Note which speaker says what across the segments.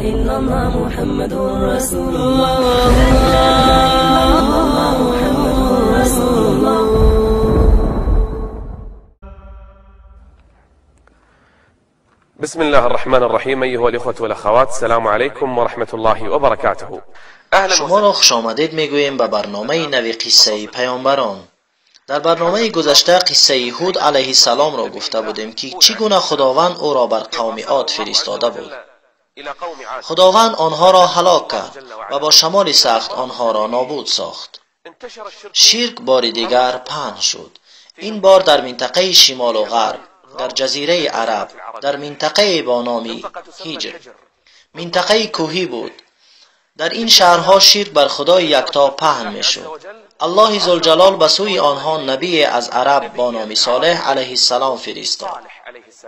Speaker 1: إلا الله محمد رسول الله لا إله إلا الله محمد رسول الله.
Speaker 2: بسم الله الرحمن الرحيم. أيها الإخوة والأخوات، السلام عليكم ورحمة الله وبركاته.
Speaker 3: شما را خوش آمدید میگوییم به برنامه نوی قصه پیامبران. در برنامه گذشته قصه هود علیه السلام را گفته بودیم که چگونه خداوند او را بر قوم عاد فرستاده بود. خداوند آنها را هلاک کرد و با شمال سخت آنها را نابود ساخت. شرک بار دیگر پهن شد. این بار در منطقه شمال و غرب، در جزیره عرب، در منطقه با نام هجر، منطقه کوهی بود. در این شهرها شرک بر خدای یکتا پهن میشد. الله ذوالجلال به سوی آنها نبی از عرب با نام صالح علیه السلام فرستاد.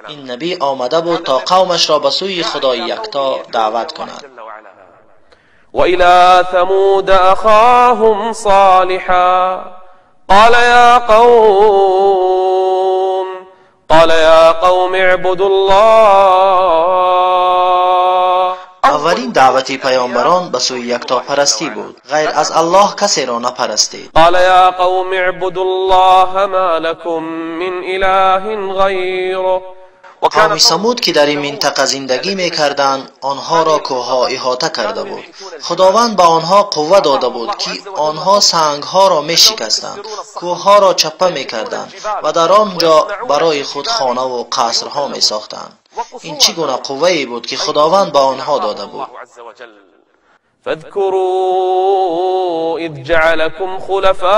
Speaker 3: این نبی آمده بود تا قومش را به سوی خدای یکتا دعوت کند.
Speaker 2: وإلى ثمود أخاهم صالحا قال يا قوم قال يا قوم اعبدوا الله.
Speaker 3: اولین دعوت پیامبران به سوی یکتاپرستی بود. غیر از الله کسی را نپرستید.
Speaker 2: قال یا قوم اعبدوا الله ما لكم من اله غیره.
Speaker 3: قوم ثمود که در این منطقه زندگی میکردند، آنها را کوهها احاطه کرده بود. خداوند به آنها قوه داده بود که آنها سنگها را میشکستند، کوهها را چپه میکردند و در آنجا برای خود خانه و قصرها میساختند. این چگونه قوه‌ای بود که خداوند به آنها داده بود.
Speaker 2: فاذكروا اذ جعلكم خلفاء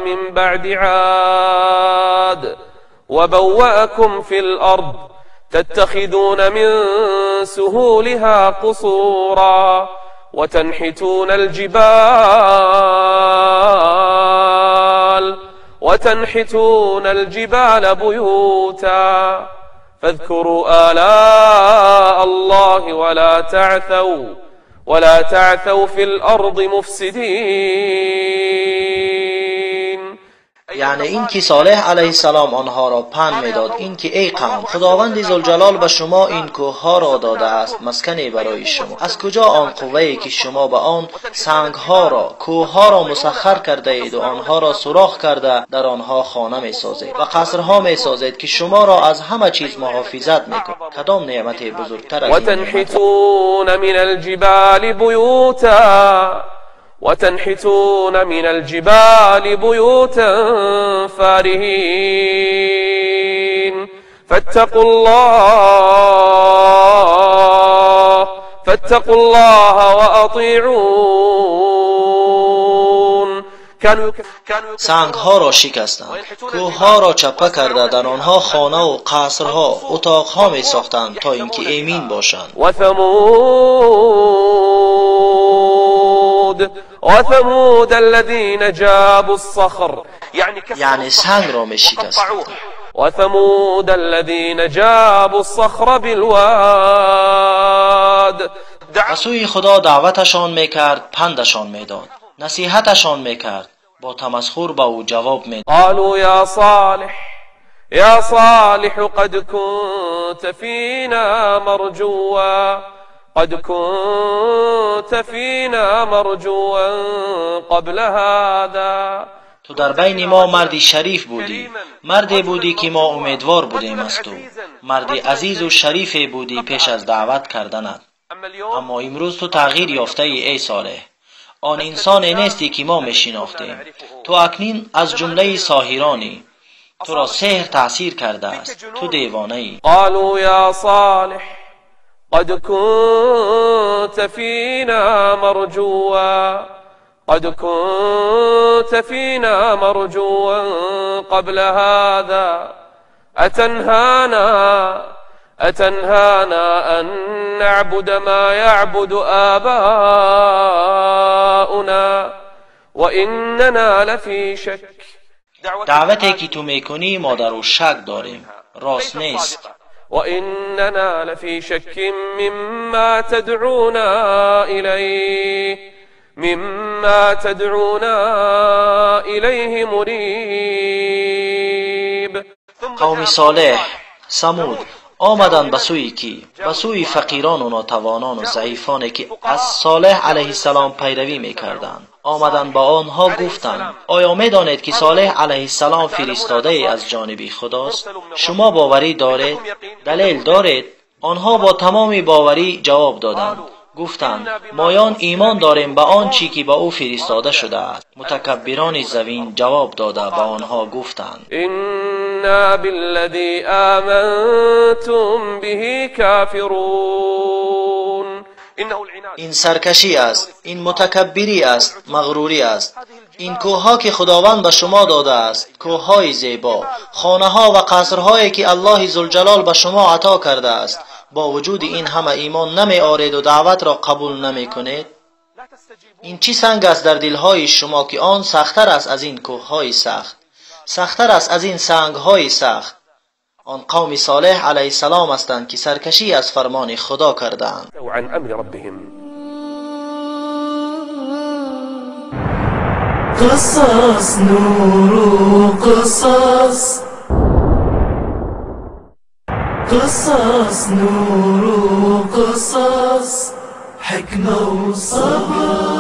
Speaker 2: من بعد عاد وبوأكم في الأرض تتخذون من سهولها قصورا وتنحتون الجبال وتنحتون الجبال بيوتا فاذكروا آلاء الله ولا تعثوا في الأرض مفسدين.
Speaker 3: یعنی این که صالح علیه السلام آنها را پند میداد، این که ای قوم، خداوند ذوالجلال به شما این کوهها را داده است مسکنی برای شما. از کجا آن قوه‌ای که شما به آن سنگها را، کوهها را مسخر کرده اید و آنها را سوراخ کرده در آنها خانه میسازید و قصرها میسازید که شما را از همه چیز محافظت میکند؟ کدام نعمت بزرگتر از این نعمت؟
Speaker 2: وتنحتون من الجبال بیوتا وتنحتون من الجبال بيوتا فارهين فاتقوا الله فاتقوا الله وأطيعون.
Speaker 3: سنگها را شکستند، کوهها را چپه کرده در آنها خانه و قصرها، اتاقها می ساختند تا اینکه ایمین باشند.
Speaker 2: وثمود الذين جابوا الصخر،
Speaker 3: یعنی سنگ را می شکستند.
Speaker 2: وثمود الذين جابوا الصخر بالواد.
Speaker 3: به سوی خدا دعوتشان میکرد، پندشان میداد، نصیحتشان میکرد، با تمسخر به او جواب میداد.
Speaker 2: قالوا یا صالح یا صالح قد كنت فينا مرجوا قد كنت فينا مرجوا قبل هذا.
Speaker 3: تو در بین ما مردی شریف بودی، مردی بودی که ما امیدوار بودیم از تو، مردی عزیز و شریف بودی پیش از دعوت کردنت. اما امروز تو تغییر یافته ای ای صالح، آن انسان نیستی که ما میشناختیم. تو اکنون از جمله ساحرانی، تو را سحر تاثیر کرده است، تو دیوانه ای.
Speaker 2: قالوا یا صالح قد كنت فينا مرجوا قد كنت فينا مرجوا قبل هذا أتنهانا أن نعبد ما يعبد آباؤنا وإننا لفي شك.
Speaker 3: دعوتی که تو میکنی ما در او شک داریم، راست نیست.
Speaker 2: وإننا لفي شك مما تدعونا إليه مما تدعونا إليه مريب.
Speaker 3: قوم صالح، ثمود، Омаданд ба сӯи кӣ? Ба сӯи фақирон ва нотавонон ва заифоне ки аз Солеҳ алайҳиссалом пайравӣ мекарданд. Омаданд ба онҳо гуфтанд: оё медонед ки Солеҳ алайҳиссалом фиристодае аз ҷониби Худост? Шумо боварӣ доред? Далел доред? Онҳо бо тамоми боварӣ ҷавоб доданд. Гуфтанд: моён имон дорем ба он чӣ ки ба ӯ фиристода шудааст. Мутакаббирони замин ҷавоб дода ба онҳо гуфтанд:
Speaker 2: инна биллади амантум биҳи кафирун.
Speaker 3: Ин саркашӣ аст, ин мутакаббирӣ аст, мағрурӣ аст. Ин кӯҳҳо ки Худованд ба шумо додааст, кӯҳҳои зебо, хонаҳо ва қасрҳое ки Аллоҳи зулҷалол ба шумо ато кардааст, бо вуҷуди ин ҳама имон намеоред ва даъватро қабул намекунед? Ин чӣ санг аст дар дилҳои шумо ки он сахттар аст аз ин кӯҳҳои сахт, сахттар аст аз ин сангҳои сахт? Он қавми Солеҳ алайҳиссалом ҳастанд ки саркашӣ аз фармони Худо кардаанд.
Speaker 1: قصص نور قصص قصص نور قصص حکمة و صبر.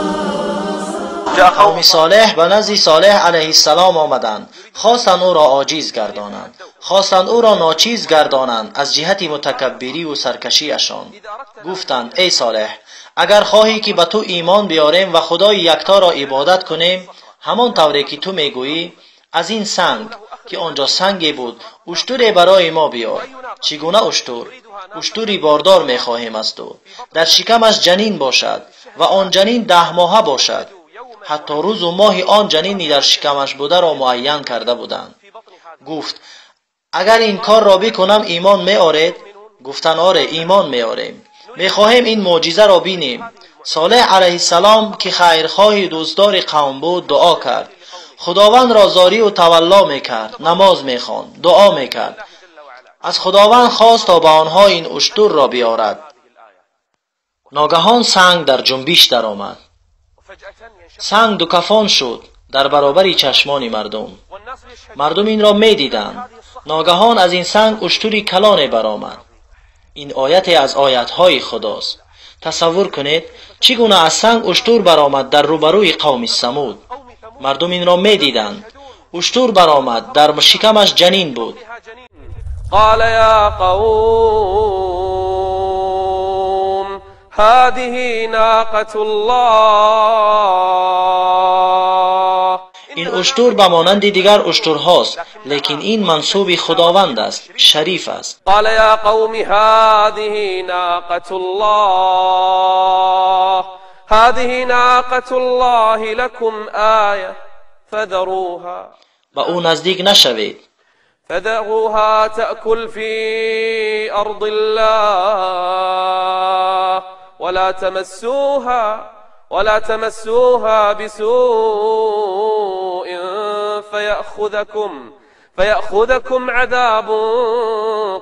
Speaker 3: قوم صالح به نزد صالح علیه السلام آمدند، خواستند او را عاجز گردانند، خواستند او را ناچیز گردانند از جهت متکبری و سرکشیشان. گفتند: ای صالح، اگر خواهی که به تو ایمان بیاریم و خدای یکتا را عبادت کنیم، همان طوری که تو میگویی، از این سنگ که آنجا سنگی بود اشتری برای ما بیار. چگونه اشتر؟ اشتری باردار میخواهیم از تو، در شکمش جنین باشد و آن جنین 10 ماهه باشد. حتی روز و ماه آن جنینی در شکمش بوده را معین کرده بودند. گفت: اگر این کار را بکنم ایمان میآرید؟ گفتند: آره، ایمان میآریم، میخواهیم این معجزه را بینیم. صالح علیه السلام که خیرخواه دوستدار قوم بود دعا کرد. خداوند را زاری و تولا میکرد، نماز میخواند، دعا میکرد. از خداوند خواست تا به آنها این اشتر را بیارد. ناگهان سنگ در جنبش درآمد. سنگ دو کفان شد در برابر چشمان مردم. مردم این را میدیدند. ناگهان از این سنگ اشتری کلان برآمد. این آیت از آیت‌های خداست. تصور کنید چگونه از سنگ اشتر برآمد در روبروی قوم ثمود. مردم این را میدیدند. اشتر برآمد، در شکمش جنین بود.
Speaker 2: قال یا قوم هذه ناقة الله.
Speaker 3: این اشتر به مانند دیگر اشترهاست، لیکن این منصوب خداوند است، شریف است.
Speaker 2: قال یا قوم هذه ناقة الله هذه ناقة الله لكم آية فذروها.
Speaker 3: به او نزدیک نشوید.
Speaker 2: فذروها تأكل في أرض الله ولا تمسوها بسوء فيأخذكم عذاب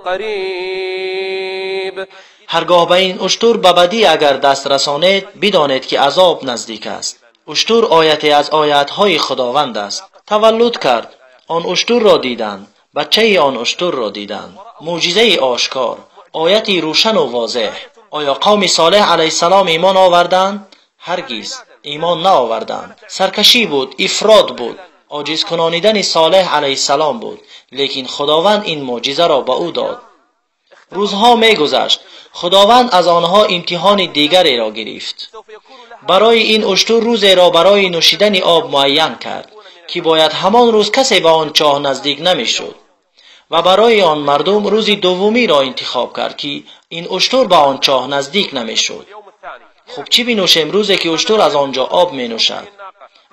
Speaker 2: قریب.
Speaker 3: هرگاه به این اشتر به بدی اگر دست رسانید، بدانید که عذاب نزدیک است. اشتر آیتی از آیت‌های خداوند است. تولد کرد، آن اشتر را دیدند، بچه آن اشتر را دیدند. معجزه آشکار، آیتی روشن و واضح. آیا قوم صالح علیه السلام ایمان آوردند؟ هرگز ایمان نآوردند. سرکشی بود، افراد بود، عاجز کنانیدن صالح علیه السلام بود، لیکن خداوند این معجزه را به او داد. روزها میگذشت، خداوند از آنها امتحان دیگری را گرفت. برای این اشتر روزی را برای نوشیدن آب معین کرد که باید همان روز کسی به آن چاه نزدیک نمیشد، و برای آن مردم روز دومی را انتخاب کرد که این اشتر به آن چاه نزدیک نمیشد. خب چی بینوشیم روزی که اشتر از آنجا آب می نوشد؟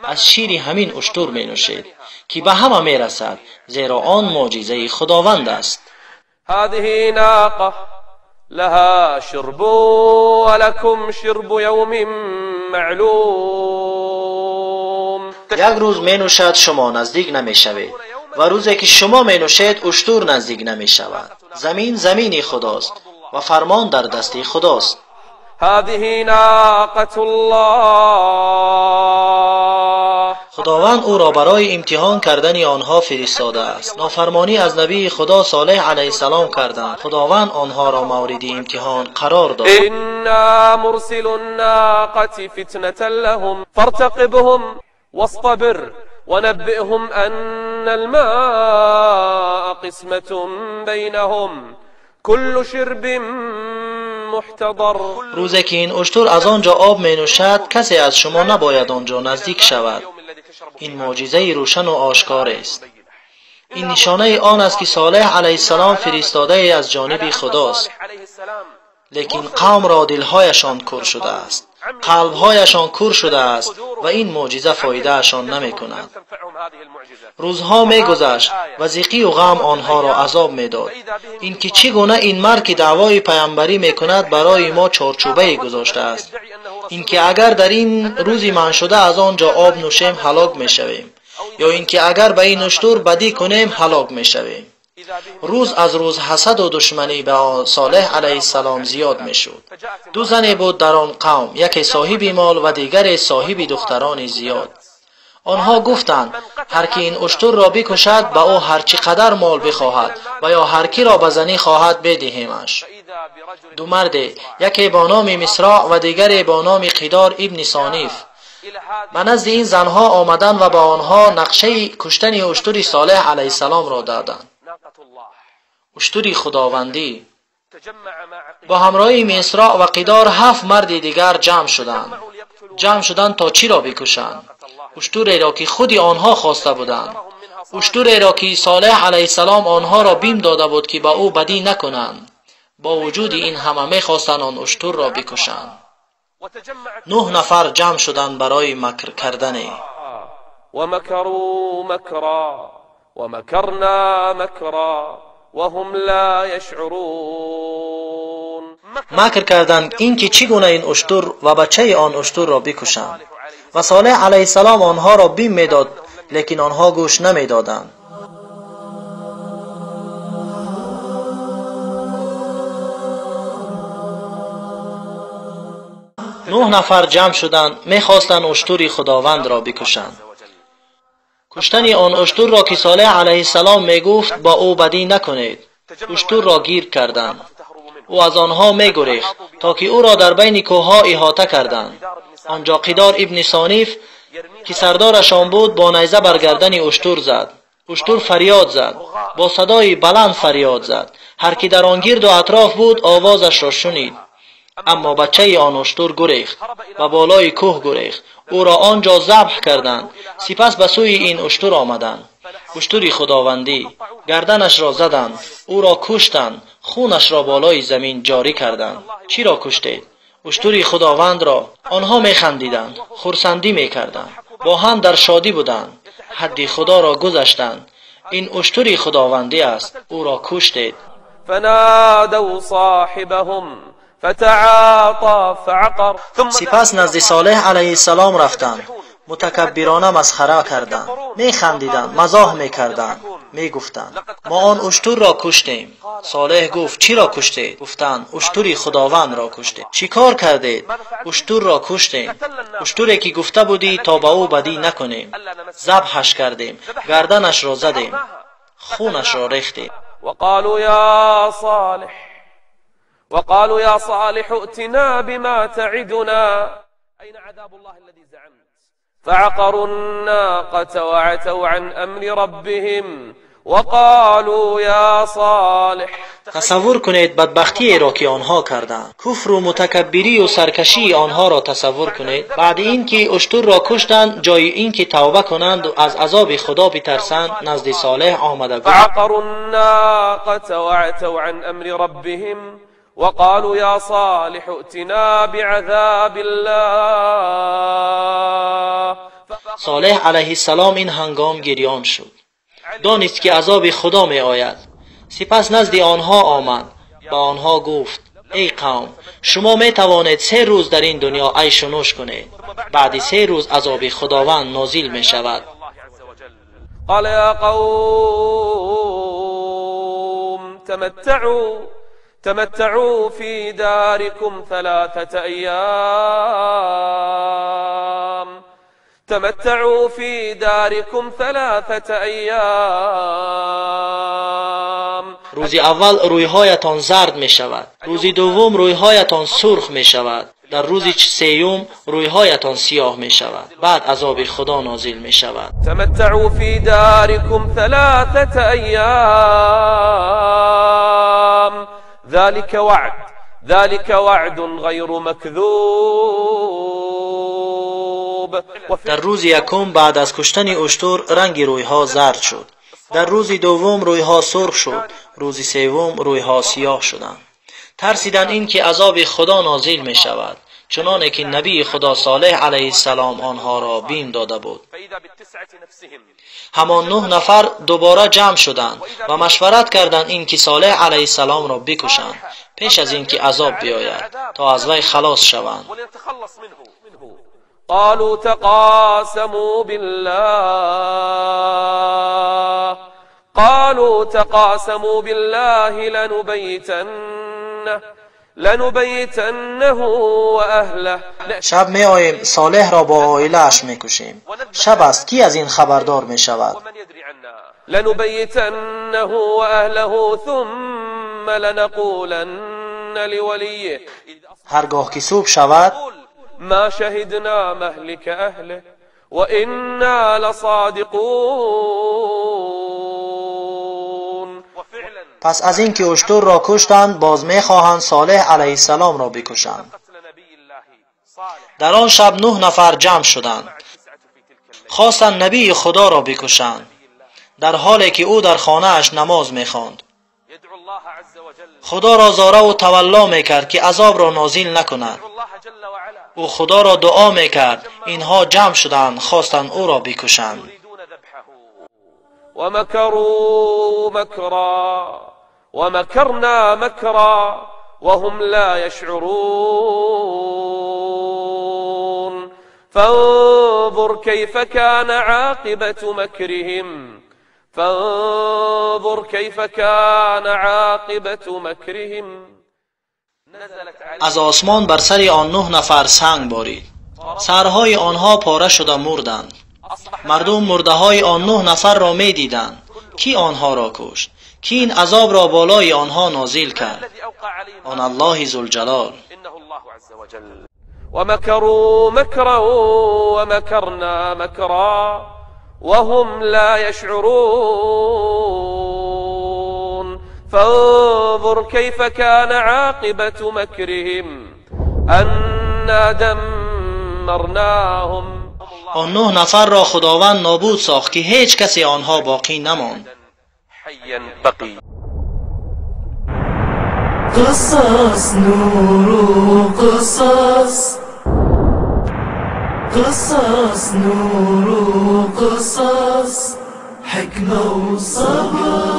Speaker 3: از شیر همین اشتر می نوشید که به همه می رسد، زیرا آن معجزه خداوند است.
Speaker 2: هذه ناقة لها شرب ولكم شرب يوم معلوم.
Speaker 3: یک روز می نوشد شما نزدیک نمی شوید، و روزی که شما می نوشید اشتر نزدیک نمی شود. زمین زمین خداست و فرمان در دست خداست.
Speaker 2: هذه ناقة الله.
Speaker 3: خداوند Худованд ӯро барои имтиҳон кардани онҳо фиристодааст. Нофармонӣ аз набии Худо Солеҳ алайҳиссалом карданд. Худованд онҳоро мавриди имтиҳон қарор дод.
Speaker 2: إنا مرسل الناقة فتنة لهم فارتقبهم واصطبر ونبئهم أن الماء قسمة بينهم كل شرب محتضر.
Speaker 3: рӯзе ки ин уштур аз он ҷо об менӯшад, касе аз шумо набояд он ҷо наздик шавад. Ин мӯъҷизаи рӯшану ошкор аст. Ин нишонаи он аст, ки Солеҳ алайҳиссалом фиристодае аз ҷониби Худост. Лекин қавмро дилҳояшон кур шудааст, қалбҳояшон кур шудааст ва ин мӯъҷиза фоидаашон намекунад. Рӯзҳо мегузашт ва зиқию ғам онҳоро азоб медод. Ин ки чӣ гуна ин мард, ки даъвои паямбарӣ мекунад, барои мо чорчӯбае гузоштааст. Ин ки агар дар ин рӯзи манъшуда аз он ҷо об нӯшем, ҳалок мешавем, ё ин ки агар ба ин уштур бадӣ кунем, ҳалок мешавем. Рӯз аз рӯз ҳасаду душманӣ ба Солеҳ алайҳиссалом зиёд мешуд. Ду зане буд дар он қавм, яке соҳиби мол ва дигаре соҳиби духтарони зиёд. Онҳо гуфтанд, ҳар ки ин уштурро бикушад, ба ӯ ҳар чӣ қадар мол бихоҳад ва ё ҳар киро ба занӣ хоҳад бедиҳемаш. Ду марде, яке бо номи Мисроъ ва дигаре бо номи Қидор ибни Сониф, ба назди ин занҳо омаданд ва ба онҳо нақшаи куштани уштури Солеҳ алайҳиссаломро доданд. Уштури худовандӣ. Бо ҳамроҳии Мисроъ ва Қидор ҳафт марди дигар ҷамъ шуданд. Ҷамъ шуданд то чиро бикушанд? Уштуреро ки худи онҳо хоста буданд. Уштуреро ки Солеҳ алайҳиссалом онҳоро бим дода буд, ки ба ӯ бадӣ накунанд. Бо вуҷуди ин ҳама мехостанд он уштурро бикушанд. Нӯҳ нафар ҷамъ шуданд барои макр кардане.
Speaker 2: ومكروا مكرا ومكرنا مكرا وهم لا يشعرون.
Speaker 3: Макр карданд ин ки чӣ гуна ин уштур ва бачаи он уштурро бикушанд. Ва Солеҳ алайҳиссалом онҳоро бим медод, лекин онҳо гӯш намедоданд. Нӯҳ нафар ҷамъ шуданд, мехостанд уштури худовандро бикушанд. Куштани он уштурро ки Солеҳ алайҳиссалом мегуфт, ба ӯ бадӣ накунед, уштурро гирд карданд. Ӯ аз онҳо мегурехт, то ки ӯро дар байни кӯҳҳо иҳота карданд. Он ҷо Қидор ибни Сониф, ки сардорашон буд, бо найза бар гардани уштур зад. Уштур фарёд зад, бо садои баланд фарёд зад. Ҳар ки дар он гирду атроф буд, овозашро шунид. Аммо бачаи он уштур гурехт ва болои кӯҳ гурехт. Ӯро он ҷо забҳ карданд. Сипас ба сӯи ин уштур омаданд. Уштури худовандӣ. Гарданашро заданд, ӯро куштанд, хунашро болои замин ҷорӣ карданд. Чиро куштед? Уштури худовандро. Онҳо механдиданд, хурсандӣ мекарданд, бо ҳам дар шодӣ буданд. Ҳадди худоро гузаштанд. Ин уштури худовандӣ аст, ӯро куштед.
Speaker 2: فنادوا صاحبهم فتعاطى فعقر. ثم
Speaker 3: Сипас назди Солеҳ алайҳиссалом рафтанд. Мутакаббирона масхара карданд, механдиданд, мазоҳ мекарданд, мегуфтанд: мо он уштурро куштем. Солеҳ гуфт: чиро куштед? Гуфтанд: уштури худовандро куштем. Чӣ кор кардед? Уштурро куштем. Уштуре ки гуфта будӣ то ба ӯ бадӣ накунем. Забҳаш кардем, гарданашро задем, хунашро рехтем.
Speaker 2: وقالوا يا صالح وقالوا يا صالح ائتنا بما تعدنا أين عذاب الله الذي زعمت فعقروا الناقة وعتوا عن أمر ربهم وقالوا يا صالح.
Speaker 3: Тасаввур кунед бадбахтиеро, ки онҳо карданд. Куфру мутакаббирию саркашии онҳоро тасаввур кунед. Баъди ин ки уштурро куштанд, ҷои ин ки тавба кунанд, аз азоби Худо битарсанд, назди Солеҳ омада гуфт:
Speaker 2: فعقروا الناقة وعتوا عن أمر ربهم وقالوا يا صالح ائتنا بعذاب الله.
Speaker 3: Солеҳ алайҳиссалом ин ҳангом гирён шуд. Донист, ки азоби Худо меояд. Сипас назди онҳо омад, ба онҳо гуфт: эй қавм, шумо метавонед 3 рӯз дар ин дунё айшу нӯш кунед. Баъди 3 рӯз азоби Худованд нозил мешавад.
Speaker 2: قال يا قوم تمتعوا في داركم 3 أيام تمتعوا في داركم 3 أيام.
Speaker 3: рӯзи аввал рӯйҳоятон зард мешавад, рӯзи дуввум рӯйҳоятон сурх мешавад, дар рӯзи сеюм рӯйҳоятон сиёҳ мешавад. баъд азоби худо нозил мешавад.
Speaker 2: تمتعوا في داركم 3 أيام ذلك وعد ذلك وعد غير مكذوب.
Speaker 3: дар рӯзи якум баъд аз куштани уштур ранги рӯйҳо зард шуд, дар рӯзи дуввум рӯйҳо сурх шуд, рӯзи севум рӯйҳо сиёҳ шуданд. тарсиданд ин ки азоби худо нозил мешавад, чуноне ки набии худо Солеҳ алайҳиссалом онҳоро бим дода буд. ҳамон 9 нафар дубора ҷамъ шуданд ва машварат карданд ин ки Солеҳ алайҳиссаломро бикушанд пеш аз ин ки азоб биёяд, то аз вай халос шаванд.
Speaker 2: قالوا تقاسموا بالله قالوا تقاسموا بالله لنبيتنه وأهله.
Speaker 3: шаб меоем, Солеҳро бо оилааш мекушем. шаб аст, кӣ аз ин хабардор мешавад?
Speaker 2: لنبيتنه وأهله ثم لنقولن لوليه
Speaker 3: ҳаргоҳ ки субҳ шавад
Speaker 2: ما شهدنا مهلك أهله وإنا لصادقون.
Speaker 3: пас аз ин ки уштурро куштанд, боз мехоҳанд Солеҳ алайҳиссаломро бикушанд. дар он шаб 9 нафар ҷамъ шуданд, хостанд набии худоро бикушанд, дар ҳоле ки ӯ дар хонааш намоз мехонд. худоро зораву тавалло мекард ки азобро нозил накунад. ӯ худоро дуо мекард. инҳо ҷамъ шуданд, хостанд ӯро бикушанд.
Speaker 2: ومكروا مكرا ومكرنا مكرا وهم لا يشعرون. فانظر كيف كان عاقبة مكرهم فانظر كيف كان عاقبة مكرهم.
Speaker 3: аз осмон бар сари он 9 нафар санг борид. сарҳои онҳо пора шуда мурданд. мардум мурдаҳои он 9 нафарро медиданд. кӣ онҳоро кушт? кӣ ин азобро болои онҳо нозил кард? он Аллоҳи зулҷалол.
Speaker 2: ومكروا مكرا ومكرنا مكرا وهم لا يشعرون. فانظر كيف كان عاقبة مكرهم أنا دمرناهم.
Speaker 3: он 9 нафарро худованд нобуд сохт, ки ҳеҷ касе онҳо боқӣ намонд.
Speaker 2: حيا بقي.
Speaker 1: قصص نور قصص قصص نور قصص حكمة وصبر.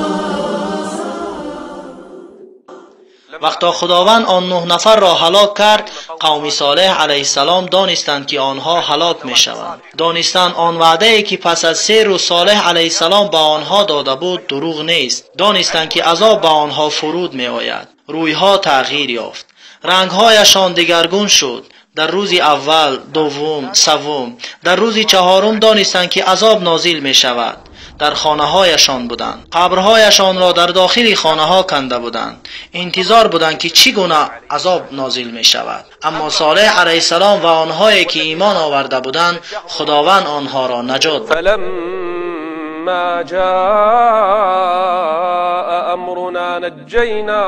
Speaker 3: вақто худованд он 9 нафарро ҳалок кард, қавми Солеҳ алайҳиссалом донистанд, ки онҳо ҳалок мешаванд. донистанд он ваъдае, ки пас аз 3 рӯз Солеҳ алайҳиссалом ба онҳо дода буд, дурӯғ нест. донистанд, ки азоб ба онҳо фуруд меояд. рӯйҳо тағйир ёфт, рангҳояшон дигаргун шуд. дар рӯзи аввал, дуввум, севум, дар рӯзи чаҳорум донистанд, ки азоб нозил мешавад. дар хонаҳояшон буданд, қабрҳояшонро дар дохили хонаҳо канда буданд, интизор буданд, ки чӣ гуна азоб нозил мешавад. аммо Солеҳ алайҳиссалом ва онҳое, ки имон оварда буданд, худованд онҳоро наҷот дод.
Speaker 2: فلما جاء أمرنا نجينا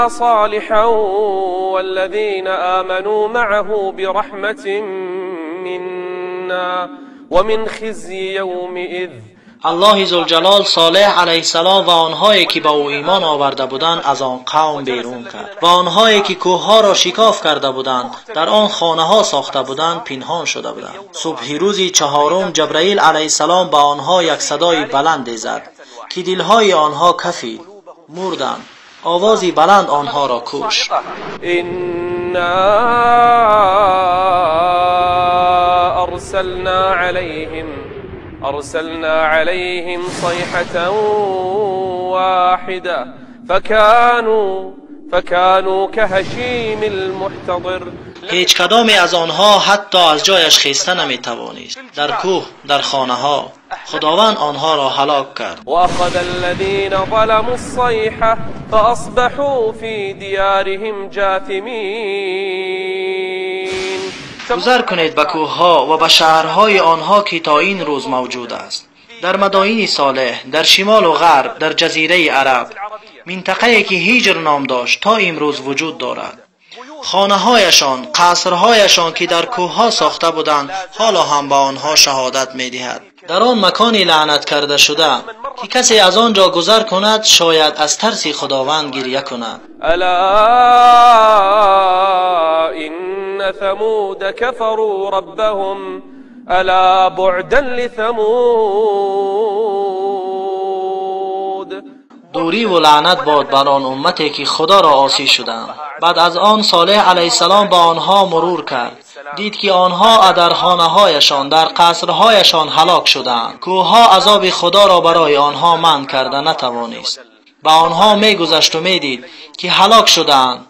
Speaker 2: صالحا والذين آمنوا معه برحمة منا ومن خزي يومئذ.
Speaker 3: аллоҳи зулҷалол Солеҳ алайҳиссалом ва онҳое, ки ба ӯ имон оварда буданд, аз он қавм берун кард ва онҳое, ки кӯҳҳоро шикоф карда буданд, дар он хонаҳо сохта буданд, пинҳон шуда буданд. субҳи рӯзи чаҳорум ҷабраил алайҳиссалом ба онҳо як садои баланде зад, ки дилҳои онҳо кафид, мурданд. овози баланд онҳоро кушт.
Speaker 2: إنا أرسلنا عليهم صيحة واحدة فكانوا كهشيم المحتضر.
Speaker 3: Ҳеҷ кадоме аз онҳо ҳатто аз ҷояш хеста наметавонист. Дар кӯҳ, дар хонаҳо худованд онҳоро ҳалок кард.
Speaker 2: وأخذ الذين ظلموا الصيحة فأصبحوا في ديارهم جاثمين.
Speaker 3: گذر کنید به کوهها و به شهرهای آنها که تا این روز موجود است. در مدائن صالح، در شمال و غرب، در جزیره عرب، منطقه‌ای که هجر نام داشت تا امروز وجود دارد. خانه‌هایشان، قصرهایشان که در کوهها ساخته بودند، حالا هم به آنها شهادت می‌دهد. در آن مکان لعنت کرده شده که کسی از آنجا گذر کند شاید از ترس خداوند گریه کند.
Speaker 2: الا ان ثمود كفروا ربهم الا بعدا لثمود.
Speaker 3: دوری و لعنت باد بر آن امتی که خدا را عاصی شدند. بعد از آن صالح علیه السلام با آنها مرور کرد، دید که آنها در خانه‌هایشان، در قصرهایشان هلاک شدند. کوهها عذاب خدا را برای آنها منع کرده نتوانست. به آنها میگذشت و میدید که هلاک شدند.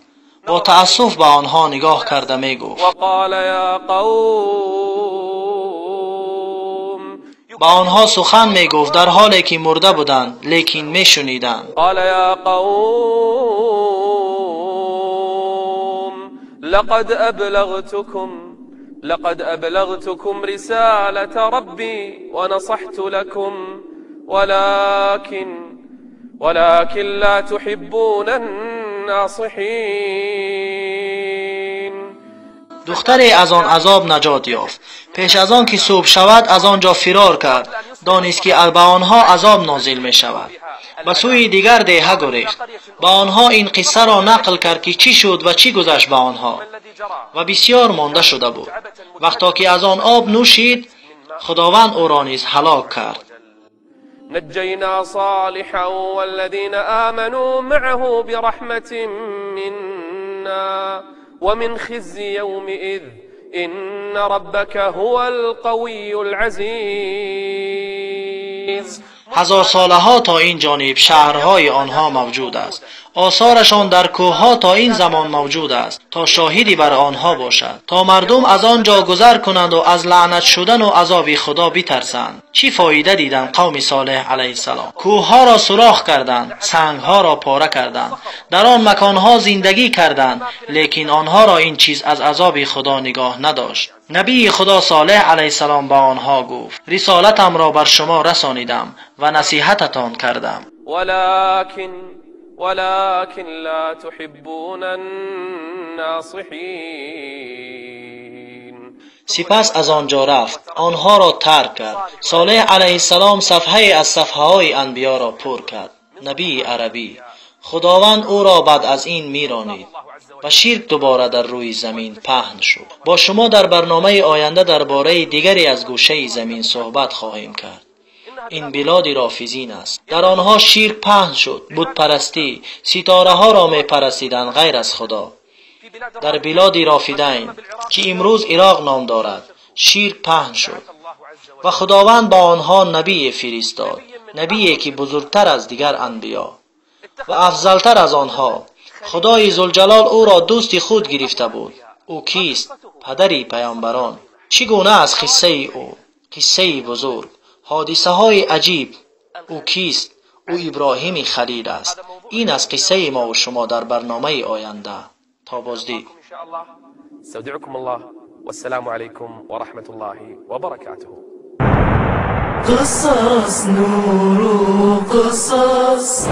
Speaker 3: با تأسف به آنها نگاه کرده میگفت:
Speaker 2: وقال یا قوم.
Speaker 3: به آنها سخن میگفت در حالی که مرده بودند، لیکن میشنیدند.
Speaker 2: قال یا قوم لقد أبلغتكم رسالة ربي ونصحت لكم ولكن لا تحبون الناصحين.
Speaker 3: دختری از آن عذاب نجات یافت. پیش از آن که صبح شود از آنجا فرار کرد. دانست که به آنها عذاب نازل می شود. به سوی دیگر دیهه گریخت. به آنها این قصه را نقل کرد که چی شد و چی گذشت به آنها و بسیار مانده شده بود. وقتا که از آن آب نوشید، خداوند او را نیز هلاک کرد.
Speaker 2: نجینا صالحا والذین آمنوا معه برحمة منا ومن خزي يومئذ إن ربك هو القوي العزيز.
Speaker 3: هزار سالها تا این جانب شهرهای آنها موجود است. آثارشان در کوهها تا این زمان موجود است تا شاهدی بر آنها باشد، تا مردم از آنجا گذر کنند و از لعنت شدن و عذاب خدا بترسند. چی فایده دیدند قوم صالح علیه السلام؟ کوهها را سوراخ کردند، سنگها را پاره کردند، در آن مکانها زندگی کردند، لیکن آنها را این چیز از عذاب خدا نگاه نداشت. نبی خدا صالح علیه السلام به آنها گفت: رسالتم را بر شما رسانیدم و نصیحتتان کردم.
Speaker 2: ولكن لا تحبون الناصحين.
Speaker 3: سپس از آنجا رفت، آنها را ترک کرد. صالح علیه السلام صفحه از صفحه های انبیا را پر کرد. نبی عربی، خداوند او را بعد از این میرانید و شرک دوباره در روی زمین پهن شد. با شما در برنامه آینده درباره دیگری از گوشه زمین صحبت خواهیم کرد. این بلاد رافضین است. در آنها شرک پهن شد، بت پرستی، ستاره ها را می پرستیدند غیر از خدا. در بلاد رافدین که امروز عراق نام دارد، شرک پهن شد و خداوند با آنها نبی فرستاد، نبی که بزرگتر از دیگر انبیا و افضلتر از آنها. خدای ذوالجلال او را دوست خود گرفته بود. او کیست؟ پدری پیامبران. چگونه از قصه او، قصه بزرگ، حادثه های عجیب. او کیست؟ او ابراهیم خلیل است. این از قصه ما و شما در برنامه آینده. تا بازدید.
Speaker 2: استودعكم الله والسلام علیکم و رحمة الله وبركاته.
Speaker 1: قصص نور قصص.